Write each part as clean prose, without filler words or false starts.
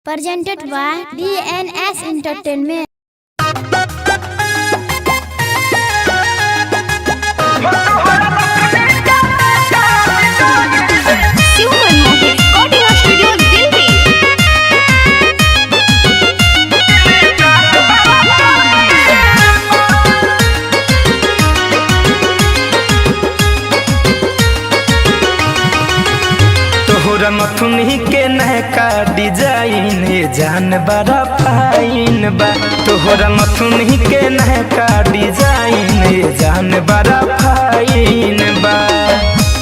Presented by DNS Entertainment. Shiv Manmohan recording studio Delhi. तोहरा मथुनी के नयका डिजाइन ये जान बड़ा फाइन बा। तोहरा मथुनी के नयका डिजाइन ये जान बड़ा फाइन बा।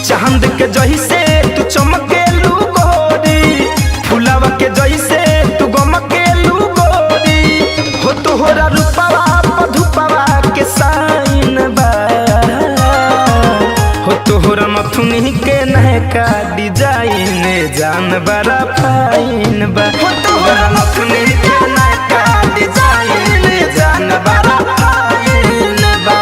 चांद के जैसे तू चमकेलू गोरी, फुलावा के जैसे तू गमकेलू गोरी, हो तोहरा रूपवा पधुपवा के साइन बा। हो तोहरा मथुनी के नयका डिजाइन जान बड़ा फाइन बा। हो तोहरा मथुनी के नयका डिजाइन जान बड़ा फाइन बा।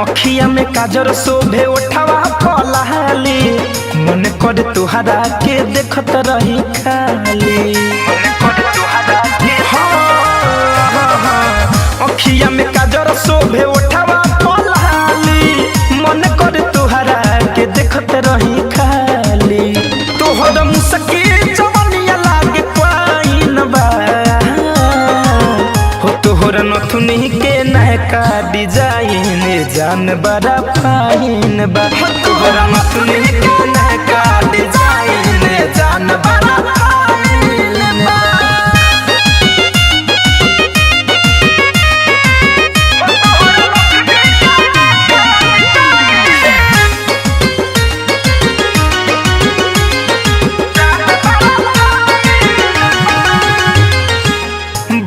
अखिया में काजर शोभे ओठवा पलाली, मन कर तुहरा के देखत रही खाली। मन कर तुहरा के हाँ, हाँ, हाँ। अखिया में काजर शोभे ओठवा पलाली, मन कर तुहरा के देखत रही खाली। तोहर मुसकी जवनिया लागे पाइन बा। हो तोहर नथुनी के नयका डिजाइन जान बड़ा फाइन बा। हो तोहर नथुनी के नयका डिजाइन जान बड़ा फाइन बा।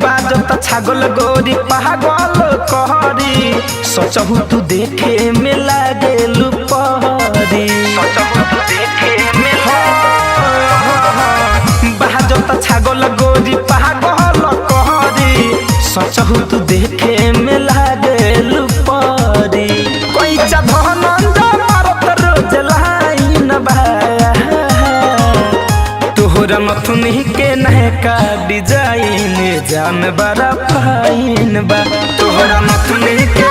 बाजत छागल गोरी पागल कहरी, सचहु तू देखे में लागे लुपहरी। सचहु तू देखे में बाजत छागल गोरी पागल कहरी, सचहु तू देखे में लागे लुपहरी। कोई धनंद मारत रोज लाइन बा। तोहरा मथुनी के नयका डिजाइन जान बड़ा फाइन बा। तोहरा मथुनी के